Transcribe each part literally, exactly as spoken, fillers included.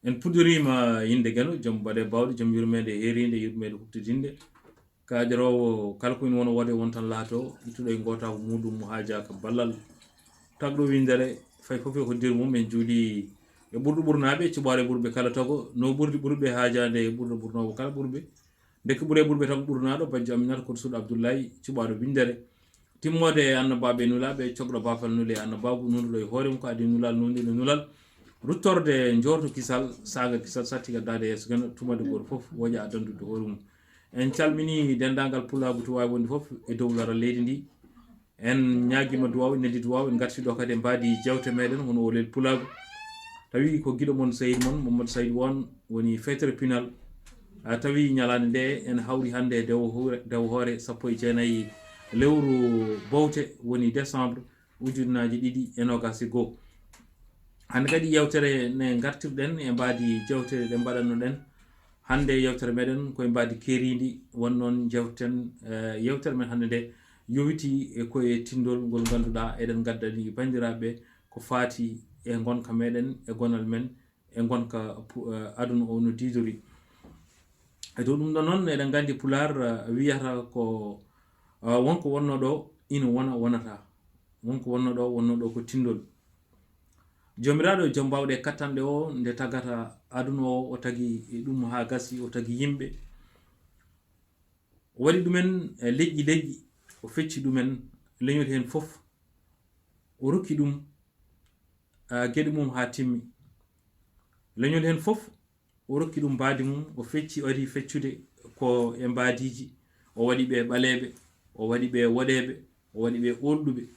En puɗɗoriima innde Geno, joom baɗe baawɗe, joom yurmeende heeriinde, yurmeende huɓtidinde. Kaajaroowo kala ko ina wona woode won tan laato, ittuɗo e ngootaagu muuɗum mo haajaaka ballal. Tagɗo winndere, fay fof e hoddiiru mum, en juuli e ɓurɗo ɓurnaaɓe, cuɓaare ɓurɓe kala tago, no ɓurdi ɓurɓe haajaande e ɓurɗo ɓurnoowo kala ɓurɓe. Ndeke ɓure ɓurɓe tago ɓurnaaɗo, bajjo Aminata koto suuɗo Abdullahi, cuɓaaɗo winndere. Timmoode e annabaaɓe e nulaaɓe, cokɗo baafal nule e annabaagu, nunɗuɗo e hoore mum ko adii nulal, nunɗuɗo nulal. Ruttorde njoorto kisal, saaga kisal, sattigal daade yeeso Geno, tumade gooto fof, woƴa addandude hoore mum. En calminii denndaangal pulaagu to waawi wonde fof e dow laral leydi ndi. En ñaagiima duwaaw, en neldi duwaaw, en ngarti ɗo kadi e mbaadi jeewte meɗen, hono o lel pulaagu. Tawi ko giɗo mon, sehil mon, Mamadou Saydou on woni fettere pinal. A tawi ñalaande nde en hawri hannde dewo hoore, dewo hoore sappo e jeenayi lewru bowte, woni décembre, ujunnaaji ɗiɗi e noogaas e goo. Hannde kadi yewtere nde ngartirɗen e mbaadi jewte ɗe mbaɗannoɗen. Hannde yewtere meɗen koye mbaadi keeriindi, won noon jewten, eh, yewtere men hannde nde yowiti e koye tinndol ngol ngannduɗaa eɗen ngaddani banndiraaɓe ko faati e ngonka meɗen, e gonal men, e ngonka pu-, eh, aduna o no diidori. E dow ɗum ɗo noon, eɗen nganndi Pulaar, eh, wiyata ko, eh, wonko wonno ɗo ina wona, wonata. Wonko wonno ɗo, wonno ɗo ko tinndol. Joomiraaɗo, joom baawɗe e kattanɗe o, nde tagata aduna o, o tagi ɗum haa gasi, o tagi yimɓe. O waɗi ɗumen, eh, leƴƴi leƴƴi, o fecci ɗumen, leñol heen fof, o rokki ɗum, ah, geɗe mum haa timmi. Leñol heen fof, o rokki ɗum mbaadi mum, o fecci, o ari feccude ko e mbaadiiji, o waɗi ɓe ɓaleeɓe, o waɗi ɓe woɗeeɓe, o waɗi ɓe oolɗuɓe,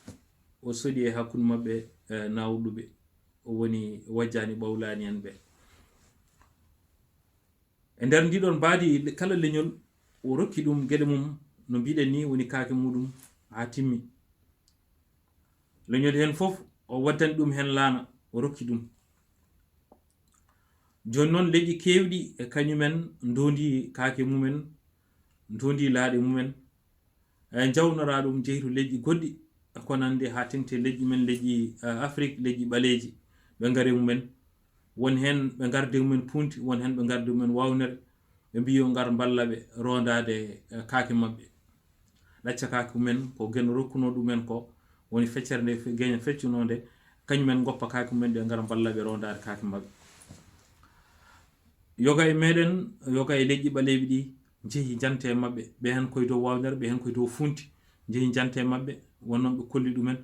o soɗi e hakkunde maɓɓe, eh, naawɗuɓe, o woni wajjaani ɓawlaani en ɓe. E nder ndiɗon mbaadi, kala leñol, o rokki ɗum geɗe mum, no mbiɗen ni, woni kaake muɗum haa timmi. Leñol heen fof, o waddani ɗum heen laana, o rokki ɗum. Jooni noon, leƴƴi keewɗi e kañumen ndondi kaake mumen, ndondi laaɗe mumen, e njawnoraa ɗum jeyi to leƴƴi goɗɗi, ko nande haa teŋti leƴƴi men, leƴƴi, eh, Afrik, leƴƴi ɓaleeji, ɓe ngari mumen. Won heen ɓe ngardi mumen punti, won heen ɓe ngardi mumen wawnere, ɓe mbiyi yo ngar mballa ɓe rondaade, eh, kaake maɓɓe. Ɗacca kaake mumen ko Geno rokkuno ɗumen ko, woni feccere nde fe-, Geno feccuno nde, kañumen ngoppa kaake mumen, ɓe ngara mballa ɓe rondaade kaake maɓɓe. Yoga e meɗen, yoga e leƴƴi ɓaleeɓi ɗi, njehi njante e maɓɓe, ɓe heen koye dow wawnere, ɓe heen koye dow funti, njehi njante e maɓɓe, won noon ɓe kolli ɗumen,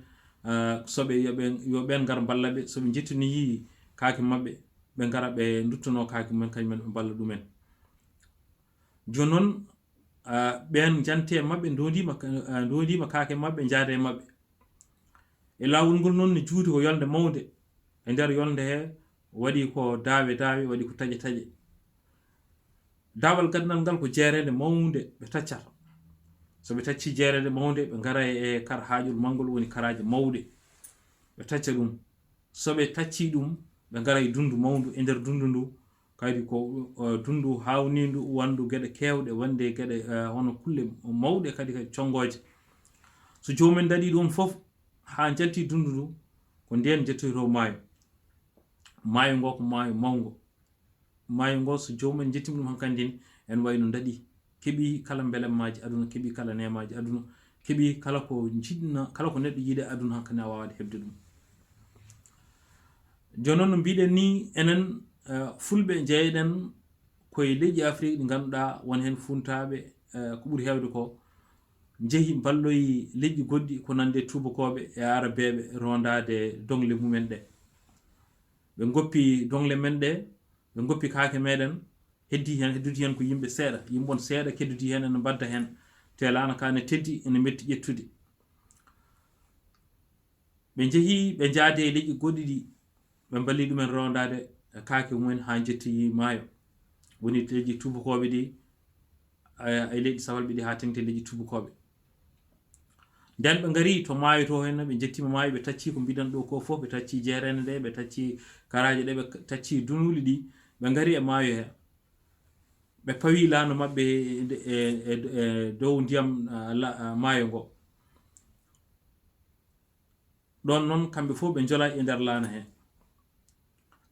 ah, so ɓe, yo ɓe, yo ɓeen ngar mballa ɓe, so ɓe njettinoyii kaake maɓɓe, ɓe ngara ɓe nduttunoo kaake mumen, kañum en ɓe mballa ɗumen. Jooni noon, ah, ɓeen njante e maɓɓe, ndondiima ka-, ah, ndondiima kaake maɓɓe, njaada e maɓɓe. E laawol ngol noon ne juuti ko yolnde mawnde. E nder yolnde he waɗi ko daawe daawe, waɗi ko taƴe taƴe. Daawal gadanal ngal ko jeereende mawnde ɓe taccata. So ɓe taccii jeereende mawnde, ɓe ngara e kar haaƴol manngol, woni karaaje mawɗe. Ɓe tacca ɗum. So ɓe taccii ɗum, ɓe ngara e dunndu mawndu. E nder dunndu ndu, kadi ko, eh, dunndu haawniindu, wanndu geɗe keewɗe, wonde geɗe, eh, hono kulle mawɗe, kadi, kadi conngooje. So joomum en daɗii ɗum fof, haa njalti dunndu ndu, ko ndeen njettoytoo maayo. Maayo ngo ko maayo mawngo. Maayo ngo, so joomum en njettiima ɗum hankandi, en wayno ndaɗi, keɓi kala mbelemmaaji aduna, keɓi kala neemaaji aduna, keɓi kala ko njiɗna, kala ko neɗɗo yiɗi e aduna, hankandi a waawaade heɓde ɗum. Jooni noon, no mbiɗen ni, enen, eh, Fulɓe, njeyɗen koye leƴƴi Afrik ɗi ngannduɗaa won heen Funtaaɓe, eh, ko ɓuri heewde ko njehi mballoyi leƴƴi goɗɗi, ko nande tuubakooɓe e Arabeeɓe, rondaade doŋle mumen ɗe. Ɓe ngoppi doŋle men ɗe, ɓe ngoppi kaake meɗen, heddii heen, heddude heen ko yimɓe seeɗa, yimɓe on seeɗa keddodii heen, ene mbadda heen, te laana ka ne teddi, ene metti ƴettude. Ɓe njehi, ɓe njaadi e leƴƴi goɗɗi ɗi, ɓe mballi ɗumen rondaade e kaake mumen haa njetti maayo. Woni leƴƴi tuubakooɓe ɗi, e, e leƴƴi safalɓe ɗi haa teŋti leƴƴi tuubakooɓe. Nden ɓe ngari to maayo to heen, ɓe njettiima maayo, ɓe taccii ko mbiɗen ɗo ko fof, ɓe taccii jeereende nde, ɓe taccii karaaje ɗe, ɓe taccii dunuuli ɗi, ɓe ngari e maayo he. Ɓe pawi laana maɓɓe e, e, e, e dow ndiyam, a, la-, a, maayo ngo. Ɗoon noon, kamɓe fof ɓe njola e nder laana he.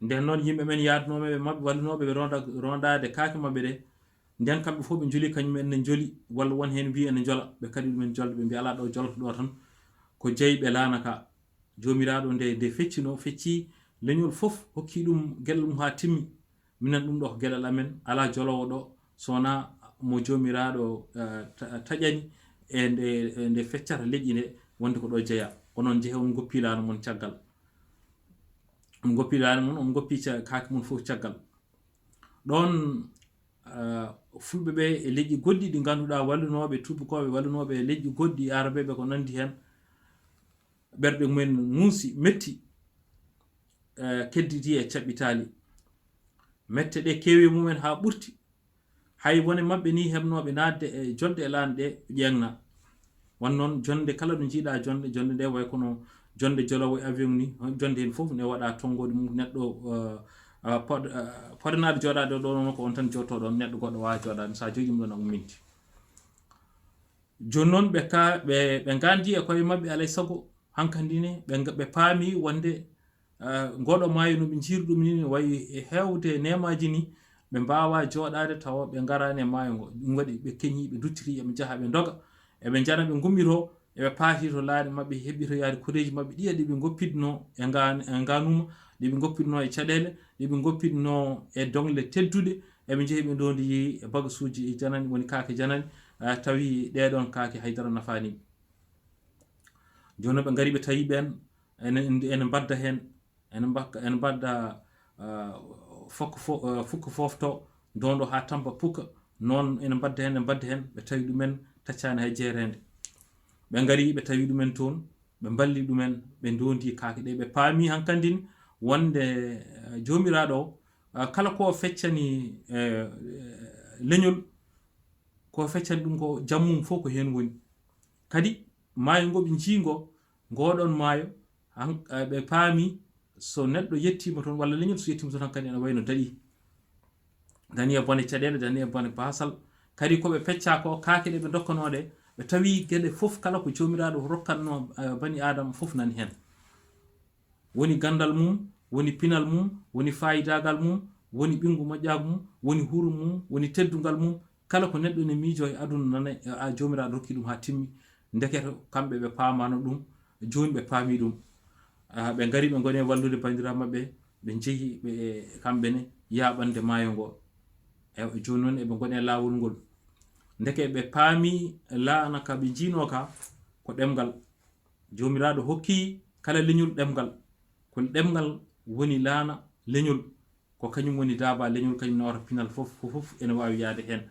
Nden noon yimɓe men yaadunooɓe ɓe maɓɓe, wallunooɓe ɓe ronda, rondaade kaake maɓɓe ɗe, nden kamɓe fof ɓe njoli, kañum en ne njoli, walla won heen mbiyi ene njola, ɓe kadi ɗumen jolde, ɓe mbiya alaa ɗo jolto ɗo tan, ko jeyɓe laana ka. Joomiraaɗo nde, nde feccino, fecci leñol fof, hokki ɗum geɗal mum haa timmi. Minen ɗum ɗo ko geɗal amen, alaa joloowo ɗo, so wonaa mo Joomiraaɗo, eh, ta-, taƴani e nde, e nde feccata leƴƴi nde, wonde ko ɗo jeya. Onon njehee, on ngoppi laana mon caggal. On ngoppi laana mon, on ngoppi ca-, kaake mon fof caggal. Ɗoon, eh, fulɓe ɓe e leƴƴi goɗɗi ɗi ngannduɗaa wallunooɓe, tuubakooɓe wallunooɓe e leƴƴi goɗɗi, aarabeeɓe ko nanndi heen, ɓerɗe mumen muusi, metti, eh, kedditi e caɓɓitaali. Mette ɗe keewi e mumen haa ɓurti. Hay wone maɓɓe ni heɓnooɓe naatde e jodde e laana ɗe ƴeeŋna. Wan noon, jonnde kala ɗo njiiɗaa jonnde, jonnde nde way kono jonnde joloowo e avion ni, jonnde heen fof ne waɗa tonngoode mum, neɗɗo, eh, eh, pod-, eh, podenaade jooɗaade ɗo noon ko on tan jooɗotoo ɗoon, neɗɗo goɗɗo waawaa jooɗaade, so a jooɗiima ɗoon a umminti. Jooni noon ɓe ka-, ɓe, ɓe nganndi e koye maɓɓe alay sago, hankandi ne ɓe nga-, ɓe paami wonde, eh, ngooɗo maayo no ɓe njiiri ɗum ni, ne wayi e heewde neemaaji ni, ɓe mbaawaa jooɗaade tawa ɓe ngaraani e maayo ngo. Ɗum waɗi ɓe keñii, ɓe nduttiri, eɓe njaha, ɓe ndoga, eɓe njana, ɓe ngummitoo, eɓe paati to laaɗe maɓɓe, heɓitoyaade koreeji maɓɓe ɗiya ɗi ɓe ngoppitnoo e ngaan-, e ngaanuma, ɗi ɓe ngoppitnoo e caɗeele, ɗi ɓe ngoppitnoo e doŋle tedduɗe, eɓe njehi ɓe ndoondi e bagasuuji e janani, woni kaake janani, eh, tawi ɗee ɗoon kaake hay dara nafaani ɓe. Jooni noon ɓe ngari, ɓe tawi ɓeen ene, ene mbadda heen, ene mbakka, ene mbadda, ah, fokko fo-, ah, fukka foofto, ndoondo haa tampa pukka, noon ene mbadda heen, ene mbadda heen, ɓe tawi ɗumen taccaani hay jeereende. Ɓe ngari, ɓe tawi ɗumen toon, ɓe mballi ɗumen, ɓe ndoondi kaake ɗe, ɓe paami hankandi ne wonde, eh, Joomiraaɗo o, ah, kala ko feccani, eh, leñol, ko feccani ɗum ko jam mum fof ko heen woni. Kadi maayo ngo ɓe njii ngo, ngooɗoon maayo, han-, eh, ɓe paami so neɗɗo yettiima toon, walla leñol so yettiima toon, hankadi ene wayi no daɗi. Dani e bone caɗeele, dani e bone baasal. Kadi ko ɓe peccaa ko, kaake ɗe ɓe ndokkanoo ɗe, ɓe tawi geɗe fof kala ko Joomiraaɗo rokkatnoo, eh, bani Aadama fof nani heen. Woni ganndal mum, woni pinal mum, woni faayidaagal mum, woni ɓinngu moƴƴaagu mum, woni huru mum, woni teddungal mum. Kala ko neɗɗo ne miijoo e aduna nana, a, Joomiraaɗo rokki ɗum haa timmi. Ndekete kamɓe ɓe paamaano ɗum, jooni ɓe paami ɗum. Ah, ɓe ngari, ɓe ngoni e wallude banndiraaɓe maɓɓe, ɓe njehi ɓe, kamɓe ne, yaaɓande maayo ngo. E jooni noon eɓe ngoni e laawol ngol. Ndeke ɓe paami laana ka ɓe njiinoo ka, ko ɗemngal. Joomiraaɗo hokki kala leñol ɗemngal. Ko ɗemngal woni laana leñol. Ko kañum woni daaba leñol, kañum nawata pinal fof, fof, fof ene waawi yahde heen.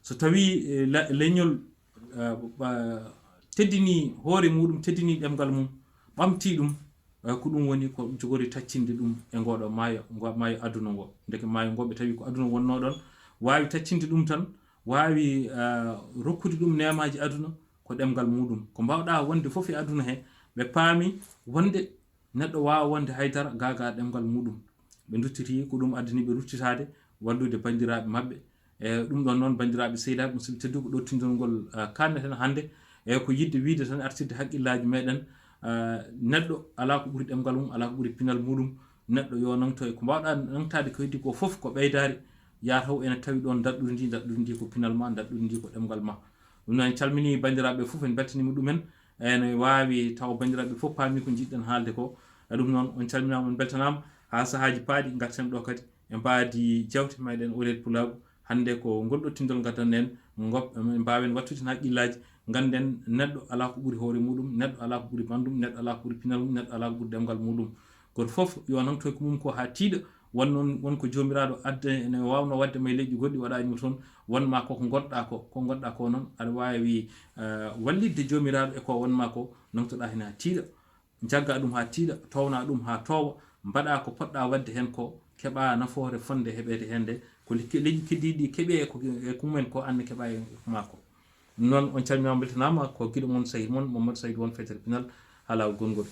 So tawii, eh, la-, leñol, eh, ɓa-, teddinii hoore muuɗum, teddinii ɗemngal mum, ɓamtii ɗum, eh, ko ɗum woni ko jogori taccinde ɗum e ngooɗo maayo, ngo, maayo aduna ngo. Ndeke maayo ngo ɓe tawi ko aduna wonnoo ɗoon, waawi taccinde ɗum tan, waawi, eh, rokkude ɗum neemaaji aduna, ko ɗemngal muuɗum. Ko mbaawɗaa wonde fof e aduna he, ɓe paami wonde neɗɗo waawa wonde hay dara gaa gaa ɗemngal muuɗum. Ɓe nduttiti ko ɗum addani ɓe ruttitaade, wallude banndiraaɓe maɓɓe. E ɗum ɗoon noon, banndiraaɓe sehilaɓe, musidɓe tedduɓe, ɗo tinndol ngol, ah, kaanneten hannde. E ko yiɗde wiyde tan, artirde hakkillaaji meɗen, ah, neɗɗo alaa ko ɓuri ɗemngal mum, alaa ko ɓuri pinal muuɗum. Neɗɗo yo nangto e ko mbaawɗaa nangtaade ko heddi ko fof, ko ɓeydaari. Yaa taw ene tawi ɗoon daɗɗudi ndi, daɗɗudi ndi ko pinal ma, daɗɗudi ndi ko ɗemngal ma. Ɗum noon, en calminii banndiraaɓe fof, en mbeltaniima ɗumen. Ene waawi taw banndiraaɓe fof paami ko njiɗɗen haalde ko. E ɗum noon, on calminaama, on mbeltanaama. Haa sahaaji paaɗi, ngarten ɗo kadi e mbaadi jeewte meɗen Olet Pulaagu. Hannde ko ngol ɗo tinndol ngaddanɗen, ngop-, mbaawen wattude heen hakkillaaji. Ngannden neɗɗo alaa ko ɓuri hoore muuɗum, neɗɗo alaa ko ɓuri banndum, neɗɗo alaa ko ɓuri pinal mum, neɗɗo alaa ko ɓuri ɗemngal muuɗum. Gooto fof yo nangto e ko mum ko haa tiiɗa. Won noon, won ko Joomiraaɗo adda, ene waawnoo waɗde ma e leƴƴi goɗɗi, waɗaani mo toon. Won ma ko ko ngonɗaa ko, ko ngonɗaa ko noon, aɗa waawi, eh, wallitde Joomiraaɗo e ko won ma ko, nangtoɗaa heen haa tiiɗa. Njaggaa ɗum haa tiiɗa, toownaa ɗum haa toowa, mbaɗaa ko poɗɗaa waɗde heen ko, keɓaa nafoore fotnde heɓeede heen nde, ko lekki-, leƴƴi keddiiɗi ɗi keɓi e ko, e ko mumen ko, aan ne keɓaa e ko maa ko. Ɗum noon, on calminaama, mbeltanaama, ko giɗo mon, sehil mon, Mamadou Saydou Won Feetere Pinal, haa laawol gonngol.